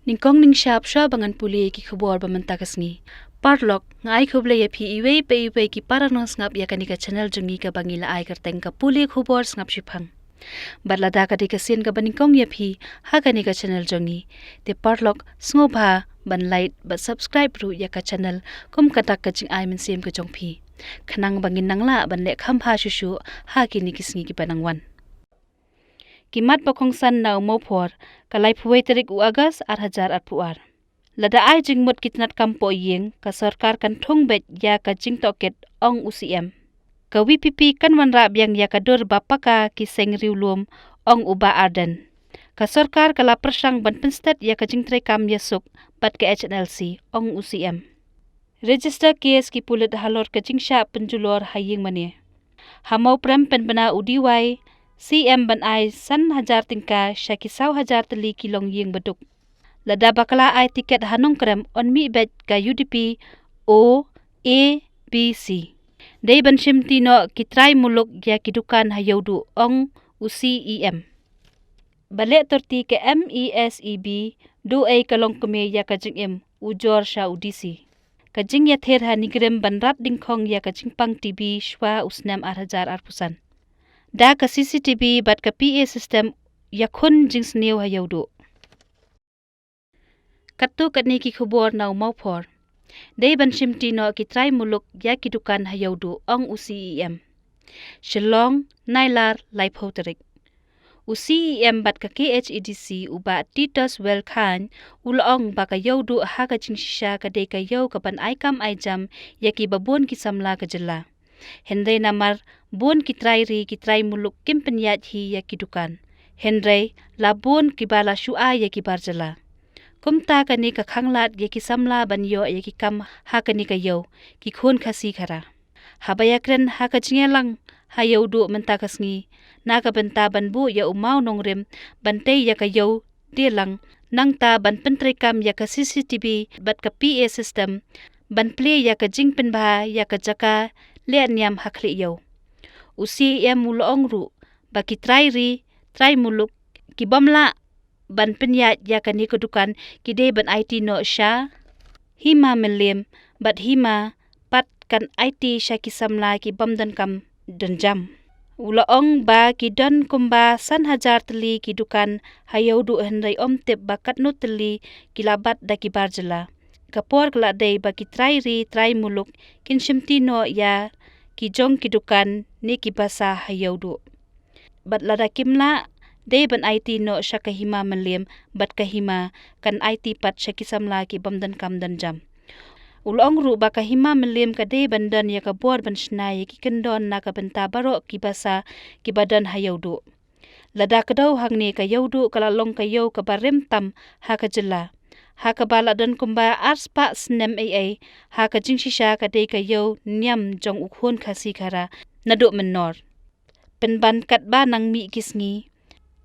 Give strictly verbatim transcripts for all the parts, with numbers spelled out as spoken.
Nyngkong nyngshap shuwa ba ngan pule ki khubor ba mynta ka sngi, paralok, nga ai khublei ïa phi iwei pa iwei ki para nongsngap ïa kane ka channel jong ngi kaba ngi la ai kyrteng ka pule khubor sngap shiphang. Bad lada ka dei ka sien kaba nyngkong ïa phi ha kane ka channel jong ngi, te paralok, sngewbha ban like bad subscribe ruh ïa ka channel, kum ka dak ka jingai mynsiem ka jong phi, khnang ba ngin nang lah ban leh kham bha shuh shuh ha kine ki sngi kiba nang wan. Ki mat ba kongsan na u Mawphor, ka laiphew wei tarik u August ar hajar arphew ar. Lada ai jingmut ki tnat kam poh ïing, ka sorkar kan thung beit ïa ka jingtohkit, ong u C M. Ka V P P kan wanrah biang ïa ka dur ba paka ki seng riewlum, ong u Bah Ardent. Ka sorkar ka la pyrshang ban pynstet ïa ka jingtreikam ïasuk bad ka H N L C, ong u C M. Register case ki pulit halor ka jingshah pynjulor ha ïing mane. Ha Mawprem pynbna u D Y, C M ban ai san hajar tyngka sha ki saw hajar tylli ki longïing baduk. Lada bakla ai tiket ha Nongkrem yn mih beit ka U D P O, A, B, C. Dei ban shimti noh ki trai muluk ïa ki dukan ha Ïewduh, ong u C E M. Ba leh tyrti ka M E S E B, duh ei ka longkmie ïa ka jingim, u jor sha u D C. Ka jingïathir ha Nongkrem ban rat dyngkhong ïa ka jingpang T B shuwa u snem ar hajar arphew san. Da ka C C T V bad ka P A system ïakhun jingsniew ha Ïewduh. Katto katne ki khubor na u Mawphor. Dei ban shimti noh ki trai muluk ïa ki dukan ha Ïewduh, ong u C E M. Shillong, Nailar, laiphew tarik. U C E M bad ka K H A D C, u Bah Titus Welkhan, u la ong ba ka Ïewduh ha ka jingshisha ka dei ka ïew kaban ai kam ai jam ïa kiba bun ki samla ka jylla. Hynrei namar bun ki trai ri ki trai muluk kim pynïaid hi ïa ki dukan. Hynrei la bun kiba la shu ai ïa ki bar jylla. Kumta kane ka khanglad ïa ki samla ban ïoh ïa ki kam ha kane ka ïew, ki khun Khasi Khara. Haba ïakren ha ka jingïalang ha Ïewduh mynta ka sngi, na ka bynta ban buh ïa u mawnongrim ban tei ïa ka ïew die lang, nangta ban pyntreikam ïa ka C C T V bad ka P A system, ban plie ïa ka jingpynbha ïa ka jaka leh niam ha khlieh ïew. U C E M u la ong ruh ba ki trai ri trai muluk kibym lah ban pynïaid ïa kane ka dukan ki dei ban aiti noh sha Hima Mylliem bad Hima pat kan aiti sha ki samla kibym donkam donjam. U la ong ba ki don kumba san hajar tylli ki dukan ha Ïewduh, hynrei ym tip ba katno tylli ki la bat da ki bar jylla. Ka por ka la dei ba ki trai ri trai muluk kin shimti noh ïa ki jong ki dukan ne ki basa ha Ïewduh. Bad lada kim lah, dei ban aiti noh sha ka Hima Mylliem bad ka Hima kan aiti pat sha ki samla kibym donkam donjam. U la ong ruh ba ka Hima Mylliem ka dei ban don ïa ka bor ban shna ïa ki kyndon na ka bynta baroh ki basa kiba don ha Ïewduh. Lada kdew hangne, ka Ïewduh ka la long ka ïew kaba rim tam ha ka jylla, ha kaba la don kumba arspah snem ei ei ha ka jingshisha ka dei ka ïew niam jong u khun Khasi Khara naduh mynnor. Pynban katba nang mih ki sngi,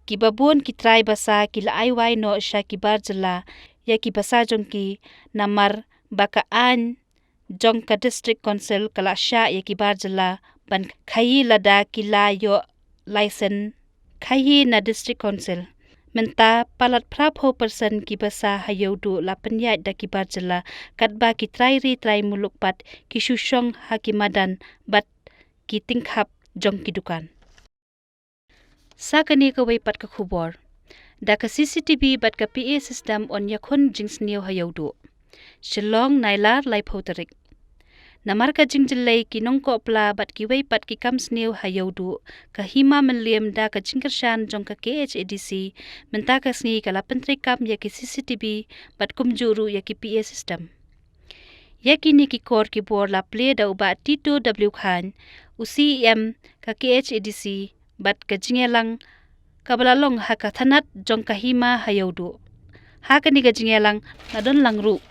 kiba bun ki trai basa ki la ai wai noh sha ki bar jylla ïa ki basa jong ki, namar ba ka aiñ jong ka District Council ka la shah ïa ki bar jylla ban khaïi lada ki la ïoh license khaïi na District Council. Mynta palat phra phew percent ki basa ha Ïewduh la pynïaid da ki bar jylla, katba ki trai ri trai muluk pat ki shu shong ha ki madan bad ki tyngkhap jong ki dukan. Sa kane kawei pat ka khubor. Da ka C C T V bad ka P A system yn ïakhun jingsniew ha Ïewduh. Shillong, Nailar, laiphew tarik. Namar ka jingjyllei ki nongkohpla bad kiwei pat ki kam sniew ha Ïewduh, ka Hima Mylliem da ka jingkyrshan jong ka K H A D C, mynta ka sngi ka la pyntreikam ïa ki C C T V bad kumjuh ruh ïa ki P A system. Ïa kine ki kor ki bor la plie da u Bah Tito W Khan, u C E M ka K H A D C, bad ka jingïalang kaba la long ha ka thanat jong ka Hima ha Ïewduh. Ha kane ka jingïalang la don lang ruh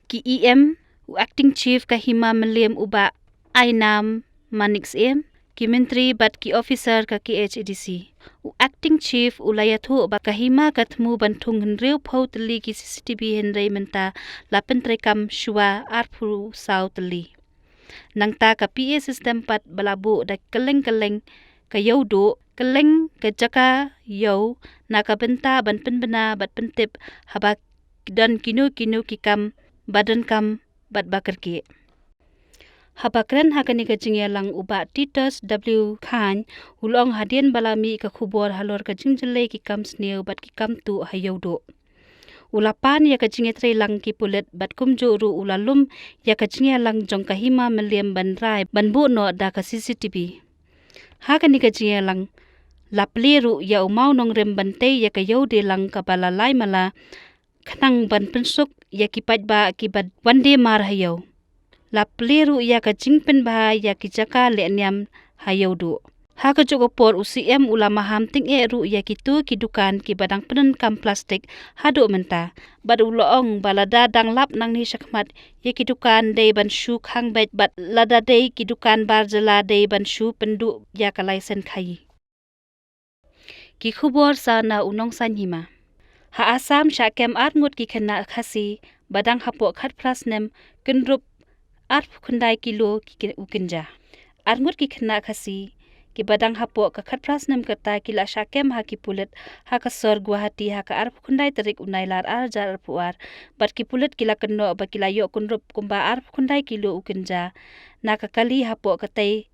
ki E M, u Acting Chief ka Hima Mylliem u Bah Ainam Manik Syiem, ki myntri bad ki officer ka K H A D C. U Acting Chief u la ïathuh ba ka Hima ka thmu ban thung hynriew phew tylli ki C C T V, hynrei mynta la pyntreikam shuwa arphew saw tylli. Nangta ka P A system pat ba la buh da kylleng kylleng ka Ïewduh, kylleng ka jaka ïew, na ka bynta ban pynbna bad pyntip haba don kino kino ki kam ba donkam bad ba kyrkieh. Haba kren ha kane ka jingïalang, u Bah Titus W Khan u la ong hadien ba la mih ka khubor halor ka jingjyllei ki kam sniew bad ki kam tuh ha Ïewduh, u la pan ïa ka jingïatreilang ki pulit bad kumjuh ruh u la lum ïa ka jingïalang jong ka Hima Mylliem ban rai ban buh noh da ka C C T V. Ha kane ka jingïalang la plie ruh ïa u mawnongrim ban tei ïa ka ïewdielang kaba la lai mala khnang ban pynsuk ïa ki paidbah kiba wan die mar ha ïew. La plie ruh ïa ka jingpynbha ïa ki jaka leh niam ha Ïewduh. Ha kajuh ka por u C M u la maham tyngeh ruh ïa kito ki dukan kiba dang pyndonkam plastik haduh mynta, bad u la ong ba lada dang lap nangne shakhmat ïa ki dukan dei ban shu khang beit bad lada dei ki dukan bar jylla dei ban shu pynduh ïa ka laisen khaïi. Ki khubor sa na u Nongsaiñ Hima. Ha Assam shah kem arngut ki khynnah Khasi ba dang hapoh khatphra snem, kynrup arphew khyndai kilo ki, u kynja. Arngut ki khynnah Khasi kiba dang hapoh ka khatphra snem kata ki la shah kem ha ki pulit ha ka sor Guwahati ha ka arphew khyndai tarik u Nailar ar hajar arphew ar, bad ki pulit ki la kynnoh ba ki la ïoh kynrup kumba arphew khyndai kilo u kynja na ka kali hapoh katei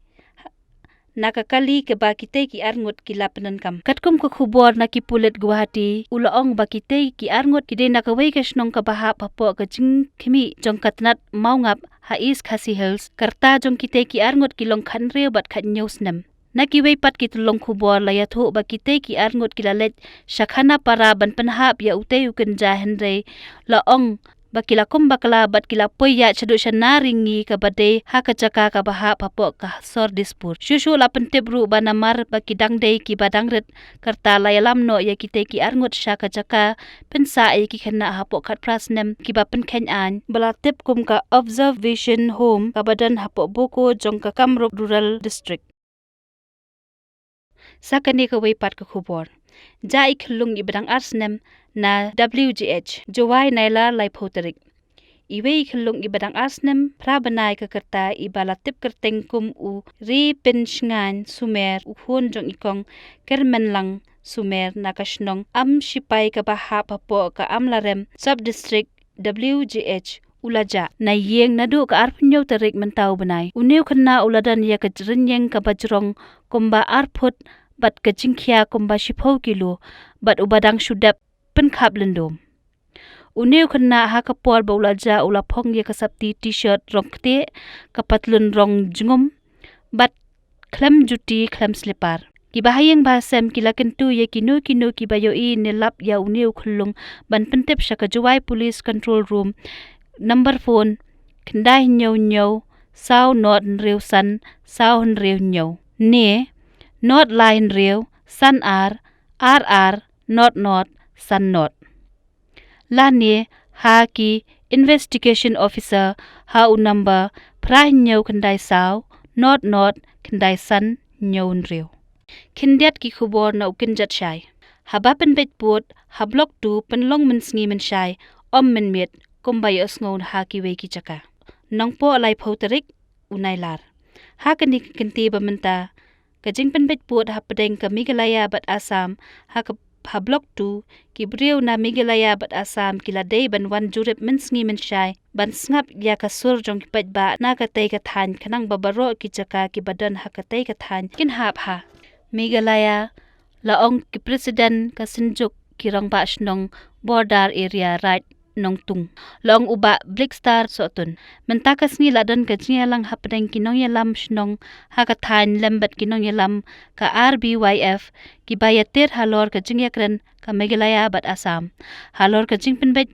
na ka kali kaba kitei ki arngut ki la pyndonkam. Katkum ka khubor na ki pulit Guwahati, u la ong ba kitei ki arngut ki dei na kawei ka shnong kaba hap hapoh ka jingkhmih jong ka tnat Mawngap ha East Khasi Hills. Ka rta jong kitei ki arngut ki long khathynriew bad khathynñiew snem. Na kiwei pat ki tyllong khubor la ïathuh ba kitei ki arngut ki la leit sha Khanapara ban pynhap ïa utei u kynja, hynrei la ong ba ki la kum bakla bad ki la poi ïaid shaduh shana ri ngi kaba dei ha ka jaka kaba hap hapoh ka sor Dispur. Shuh shuh la pyntip ruh ba namar ba ki dang dei kiba dang rit, ka rta la ïalam noh ïa kitei ki arngut sha ka jaka pynsah ïa ki khynnah hapoh khatphra snem kiba pynkheiñ aiñ ba la tip kum ka Observation Home kaba don hapoh Boko jong ka Kamrup Rural District. Sa kane kawei pat ka khubor. Jah i khyllung iba dang ar snem na W G H, Jowai, Nailar laiphew tarik. Iwei i khyllung iba dang ar snem, phra bnai ka rta, iba la tip kyrteng kum u Ripynshngain Sumer, u khun jong i kong Kyrmenlang Sumer na ka shnong Amshipai kaba hap hapoh ka Amlarem, Sub District W G H, u la jah na ïing naduh ka arphew hynñiew tarik mynta u bnai. Une u khynnah u la don ïa ka rynïeng kaba jrong kumba ar phut bad ka jingkhia kumba shiphew kilo, bad uba dang shu dep pynkhap lyndum. Une u khynnah ha ka por ba u la jah u la phong ïa ka sopti T-shirt rong ktieh, ka patlun rong jngum, bad khlem juti khlem slipar. Kiba ha ïing ba ha sem ki la kyntu ïa kino kino kiba ïohi ne lap ïa une u khyllung ban pyntip sha ka Jowai Police Control Room, number phone khyndai hynñiew hynñiew saw nod hynriew san saw hynriew hynñiew, ne nod lai hynriew san ar ar ar nod nod san nod, lane ha ki Investigation Officer ha u number phra hynñiew khyndai saw nod nod khyndai san hynñiew hynriew. Khyndiat ki khubor na u kynjat shai. Haba pynbeit pud ha Block two pynlong mynsngi mynshai, ym mynmiet kumba ïohsngew ha kiwei ki jaka. Nongpoh laiphew tarik u Nailar. Ha kane ka kynti ba mynta, ka jingpynbeit pud hapdeng ka Meghalaya bad Assam ha ka, ha Block two, ki briew na Meghalaya bad Assam ki la dei ban wan jurip mynsngi mynshai ban sngap ïa ka sur jong ki paidbah na katei ka thaiñ, khnang ba baroh ki jaka kiba don ha katei ka thaiñ kin hap ha Meghalaya, la ong ki President ka Synjuk ki Rangbah Shnong Border Area Raid Nongtung, la ong u Bah Blickstar Sohtun. Mynta ka sngi la don ka jingïalang hapdeng ki nongïalam shnong ha ka thaiñ lem bad ki nongïalam ka R B Y F kiba ïatir halor ka jingïakren ka Meghalaya bad Assam halor ka jingpynbeit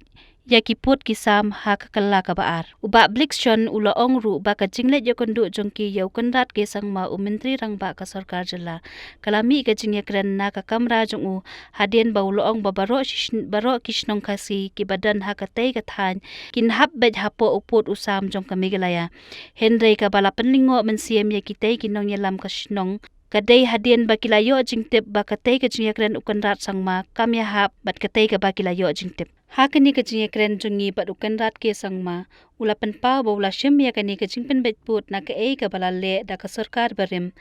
ïa ki pud ki sam ha ka kylla kaba ar. U Bah Blickson u la ong ruh ba ka jingleit ïakynduh jong ki ïa u Conrad K Sangma, u Myntri Rangbah ka Sorkar Jylla, ka la mih ka jingïakren na ka kamra jong u, hadien ba u la ong ba baroh shi sn-, baroh ki shnong Khasi kiba don ha katei ka thaiñ kin hap beit hapoh u pud u sam jong ka Meghalaya. Hynrei kaba la pynlyngngoh mynsiem ïa kitei ki nongïalam ka shnong ka dei hadien ba ki la ïoh jingtip ba katei ka jingïakren u Conrad Sangma kam ïahap bad katei kaba ki la ïoh jingtip. Ha kane ka jingïakren jong ngi bad u Conrad K Sangma, u la pynpaw ba u la shim ïa kane ka jingpynbeit pud na kaei kaba la leh da ka sorkar barim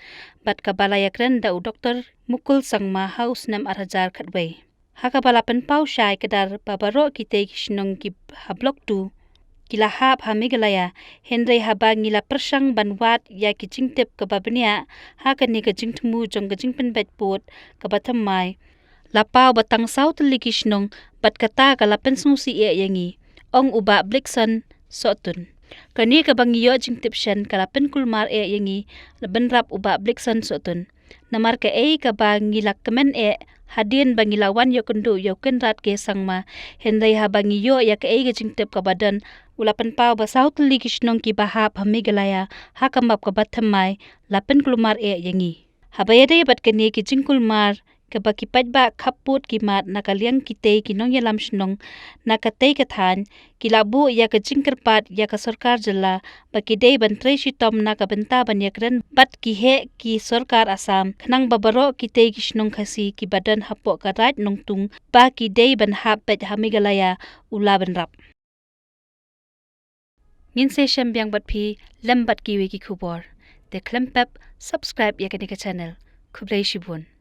bad kaba la ïakren da u Doktor Mukul Sangma ha u snem ar hajar khatwei. ha kaba la pynpaw shai kdar ba baroh kitei ki shnong ki ha Block two ki la hap ha Meghalaya, hynrei haba ngi la pyrshang ban wad ïa ki jingtip kaba bniah ha kane ka jingthmu jong ka jingpynbeit vote kaba thymmai, la paw ba tang saw tylli ki shnong bad kata ka la pynsngewsih eh ïa ngi, ong u Bah Blickson Sohtun. Kane kaba ngi ïoh jingtip shen ka la pynkulmar eh ïa ngi, la bynrap u Bah Blickson Sohtun. Namar kaei kaba ngi la kmen eh, hadien ba ngi la wan ïoh kynduh ïa u Conrad K Sangma, hynrei haba ngi ïoh ïa kaei ka jingtip kaba don, u la pynpaw ba saw tylli ki shnong kiba hap ha Meghalaya ha ka map kaba thymmai, la pynkulmar eh ïa ngi. Haba ïadei bad kane ki jingkulmar, kaba ki paidbah khappud ki mad na ka liang kitei ki nongïalam shnong na katei ka thaiñ, ki la buh ïa ka jingkyrpad ïa ka sorkar jylla ba ki dei ban trei shitom na ka bynta ban ïakren bad ki heh ki sorkar Assam, khnang ba baroh kitei ki shnong Khasi kiba don hapoh ka Raid Nongtung ba ki dei ban hap beit ha Meghalaya, u la bynrap. Ngin sa ïashem biang bad phi lem bad kiwei ki khubor. Te khlem pep, subscribe ïa kane ka channel. Khublei shibun.